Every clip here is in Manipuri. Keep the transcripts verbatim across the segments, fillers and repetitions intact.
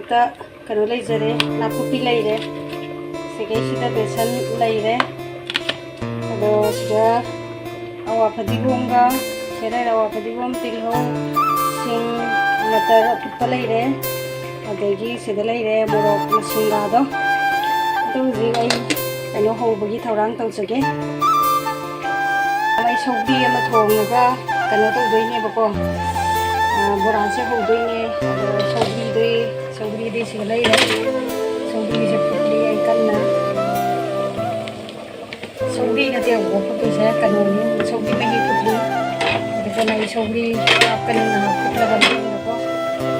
ꯇ ꯀꯩꯅꯣ ꯂꯩꯖꯔꯦ, ꯅꯥꯀꯨꯞꯄꯤ ꯂꯩꯔꯦ, ꯁꯤꯗꯩꯁꯤꯗ ꯕꯦꯁꯟ ꯂꯩꯔꯦ, ꯑꯗꯣ ꯁꯤꯗ ꯑꯋꯥ ꯐꯗꯤꯒꯣꯝꯒ ꯁꯦꯂꯦꯠ, ꯑꯋꯥ ꯐꯗꯤꯒꯣꯝ, ꯇꯤꯜꯍꯧ, ꯁꯤꯡ, ꯃꯇꯔ ꯑꯐꯨꯠꯄ ꯂꯩꯔꯦ, ꯑꯗꯒꯤ ꯁꯤꯗ ꯂꯩꯔꯦ ꯃꯣꯔꯣꯛ ꯃꯁꯤꯡꯒꯥꯗꯣ꯫ ꯑꯗꯣ ꯍꯧꯖꯤꯛ ꯑꯩ ꯀꯩꯅꯣ ꯍꯧꯕꯒꯤ ꯊꯧꯔꯥꯡ ꯇꯧꯖꯒꯦ꯫ ꯑꯩ ꯁꯧꯒ꯭ꯔꯤ ꯑꯃ ꯊꯣꯡꯉꯒ ꯀꯩꯅꯣ ꯇꯧꯗꯣꯏꯅꯦꯕꯀꯣ, ꯑ, ꯕꯣꯔꯥꯁꯦ ꯍꯧꯗꯣꯏꯅꯦ꯫ ꯑꯗꯣ ꯁꯧꯒ꯭ꯔꯤꯗꯣ, ꯁꯧꯒ꯭ꯔꯤꯗꯤ ꯁꯤꯒ ꯂꯩꯔꯦ꯫ ꯁꯧꯒ꯭ꯔꯤꯁꯦ ꯐꯨꯠꯂꯤ ꯑꯩ ꯀꯟꯅ꯫ ꯁꯧꯒ꯭ꯔꯤ ꯅꯠꯇꯦ ꯐꯨꯠꯇꯣꯏꯁꯦ, ꯀꯩꯅꯣꯅꯤ, ꯁꯧꯒ꯭ꯔꯤ ꯃꯍꯤ ꯐꯨꯠꯂꯤ꯫ ꯑꯗꯨꯒ ꯑꯩ ꯁꯧꯒ꯭ꯔꯤ ꯍꯥꯞꯀꯅꯤ ꯉꯥꯏꯍꯥꯛ ꯐꯨꯠꯂꯕ ꯃꯇꯨꯡꯗꯀꯣ꯫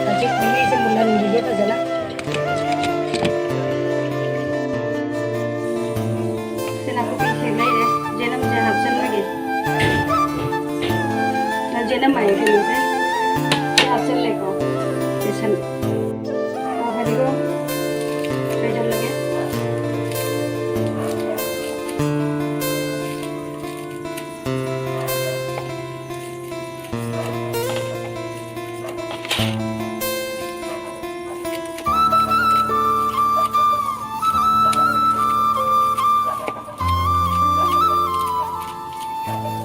ꯍꯧꯖꯤꯛ ꯃꯍꯤꯁꯦ ꯃꯨꯜꯍꯟꯈꯤꯒꯦ ꯐꯖꯅ꯫ ꯁꯤ ꯅꯥꯀꯨꯞꯄꯤ ꯁꯦ ꯂꯩꯔꯦ, ꯌꯦꯅꯝꯁꯦ ꯍꯥꯞꯆꯤꯟꯕꯒꯤ꯫ ꯌꯦꯅꯝ ꯍꯥꯏꯌꯦ ꯀꯩꯅꯣꯁꯦ꯫ ꯁꯤ ꯍꯥꯞꯆꯤꯜꯂꯦꯀꯣ, ꯕꯦꯁꯟ꯫ ꯑꯣ, ꯐꯗꯤꯒꯣꯝ ꯁꯣꯏꯖꯜꯂꯒꯦ꯫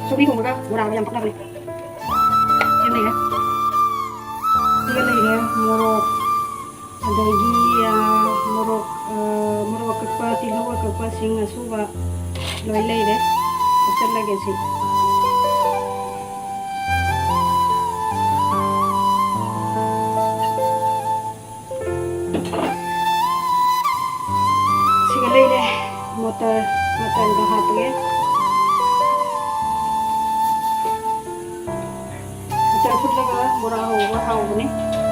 ꯁꯧꯒ꯭ꯔꯤ ꯊꯣꯡꯕꯒ ꯕꯣꯔꯥꯒ ꯌꯥꯝ ꯄꯛꯅꯕꯅꯦ꯫ ꯁꯤꯒ ꯂꯩꯔꯦ꯫ ꯁꯤꯒ ꯂꯩꯔꯦ ꯃꯣꯔꯣꯛ, ꯑꯗꯒꯤ, ꯑ, ꯃꯣꯔꯣꯛ, ꯑ, ꯃꯣꯔꯣꯛ ꯑꯀꯛꯄ, ꯇꯤꯜꯍꯧ ꯑꯀꯛꯄ, ꯁꯤꯡ ꯑꯁꯨꯕ ꯂꯣꯏ ꯂꯩꯔꯦ꯫ ꯍꯥꯞꯆꯜꯂꯒꯦ ꯁꯤ꯫ ꯁꯤꯒ ꯂꯩꯔꯦ꯫ ꯃꯣꯇꯔ, ꯃꯣꯇꯔꯗꯣ ꯍꯥꯞꯄꯒꯦ꯫ ꯃꯣꯇꯔ ꯐꯨꯠꯂꯒ ꯕꯣꯔꯥ ꯍꯧꯕ ꯍꯥꯎꯕꯅꯤ꯫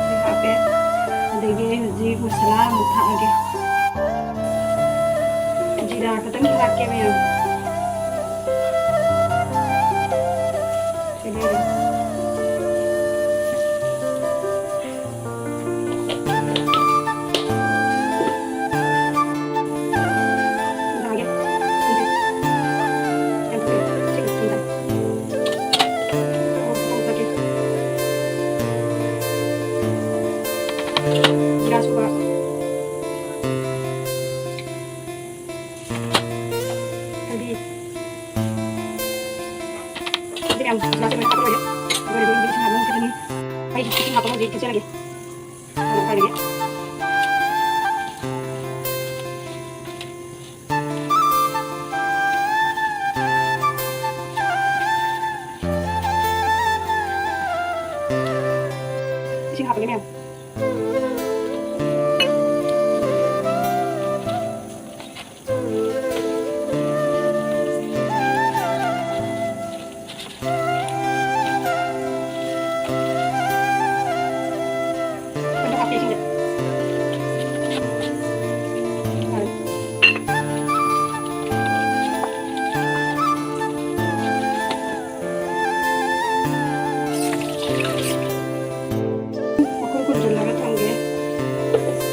ꯁꯤ ꯍꯥꯞꯄꯦ꯫ ꯑꯗꯒꯤ ꯍꯧꯖꯤꯛ ꯃꯁꯥꯂꯥ ꯑꯃꯨꯛ ꯊꯥꯛꯑꯒꯦ꯫ ꯖꯤꯔꯥ ꯈꯛꯇꯪ ꯊꯥꯛꯀꯦ ꯃꯌꯥꯝ꯫ ꯁꯤ ꯂꯩꯔꯦ꯫ ꯖꯤꯔꯥ ꯁꯨꯕ ꯌꯥꯝ ꯃꯁꯂꯥꯁꯦ ꯂꯣꯏꯅ ꯍꯥꯞꯄ ꯂꯣꯏꯔꯦ꯫ ꯑꯗꯨꯒ ꯂꯣꯏꯔꯦ, ꯏꯁꯤꯡ ꯍꯥꯞꯄ ꯑꯃꯨꯛ ꯊꯤꯠꯂꯅꯤ꯫ ꯑꯩ ꯏꯁꯤꯡ ꯍꯥꯞꯄ ꯑꯃꯨꯛ ꯊꯤꯠꯆꯔꯒꯦ꯫ ꯑꯗꯨꯒ ꯀꯥꯏꯗꯒꯤ ꯏꯁꯤꯡ ꯍꯥꯞꯄꯒꯦ ꯃꯌꯥꯝ꯫ ꯃꯈꯨꯝ ꯈꯨꯝꯖꯤꯜꯂꯒ ꯊꯝꯒꯦ꯫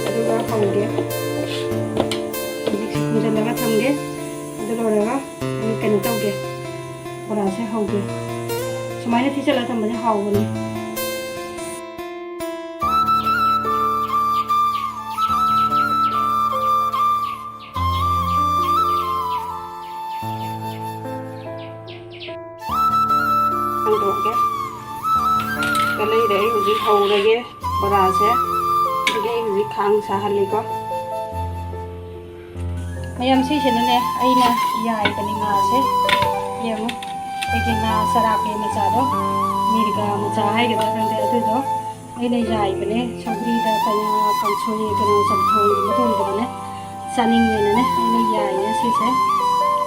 ꯑꯗꯨꯒ ꯍꯧꯒꯦ꯫ ꯍꯧꯖꯤꯛꯁꯤ ꯈꯨꯝꯖꯤꯜꯂꯒ ꯊꯝꯒꯦ꯫ ꯑꯗꯨ ꯂꯣꯏꯔꯒ ꯑꯩ ꯀꯩꯅꯣ ꯇꯧꯒꯦ꯫ ꯕꯣꯔꯥꯁꯦ ꯍꯧꯒꯦ꯫ ꯁꯨꯃꯥꯏꯅ ꯊꯤꯠꯆꯜꯂꯒ ꯊꯝꯕꯁꯦ ꯍꯥꯎꯕꯅꯤ꯫ ꯍꯥꯡꯗꯣꯛꯑꯒꯦ꯫ ꯀꯂꯩꯗ ꯑꯩ ꯍꯧꯖꯤꯛ ꯍꯧꯔꯒꯦ ꯕꯣꯔꯥꯁꯦ꯫ ꯑꯗꯨꯒꯤ ꯑꯩ ꯍꯧꯖꯤꯛ ꯈꯥꯡ ꯁꯥꯍꯜꯂꯤꯀꯣ꯫ ꯃꯌꯥꯝ, ꯁꯤꯁꯤꯅꯅꯦ ꯑꯩꯅ ꯌꯥꯏꯕꯅꯤ ꯉꯥꯁꯦ꯫ ꯌꯦꯡꯉꯨ, ꯑꯩꯒꯤ ꯉꯥ ꯆꯔꯥꯛꯀꯤ ꯃꯆꯥꯗꯣ, ꯃꯤꯔꯒꯥ ꯃꯆꯥ ꯍꯥꯏꯒꯗ꯭ꯔꯥ ꯈꯪꯗꯦ, ꯑꯗꯨꯗꯣ ꯑꯩꯅ ꯌꯥꯏꯕꯅꯦ꯫ ꯁꯧꯒ꯭ꯔꯤꯗ ꯀꯩꯅꯣ, ꯀꯥꯡꯁꯣꯏ, ꯀꯩꯅꯣ, ꯆꯝꯊꯣꯡꯒꯨꯝꯕ ꯊꯣꯡꯕꯗꯅꯦ ꯆꯥꯅꯤꯡꯉꯦꯅꯅꯦ ꯑꯩꯅ ꯌꯥꯏꯌꯦ ꯁꯤꯁꯦ꯫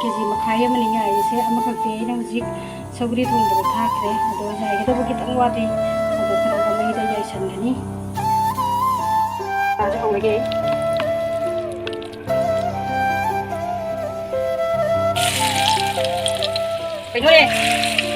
ꯀꯦ ꯖꯤ ꯃꯈꯥꯏ ꯑꯃꯅꯤ ꯌꯥꯏꯔꯤꯁꯦ꯫ ꯑꯃꯈꯛꯇꯤ ꯑꯩꯅ ꯍꯧꯖꯤꯛ ꯁꯧꯒ꯭ꯔꯤ ꯊꯣꯡꯕꯗ ꯊꯥꯛꯈ꯭ꯔꯦ꯫ ꯑꯗꯣ ꯌꯥꯏꯒꯗꯕ ꯈꯤꯇꯪ ꯋꯥꯠꯂꯤ꯫ ꯑꯗꯣ ꯈꯔ ꯃꯩꯗ ꯌꯥꯏꯁꯟꯒꯅꯤ꯫ ꯆꯥꯁꯦ ꯍꯧꯔꯒꯦ꯫ ꯀꯩꯅꯣꯅꯦ?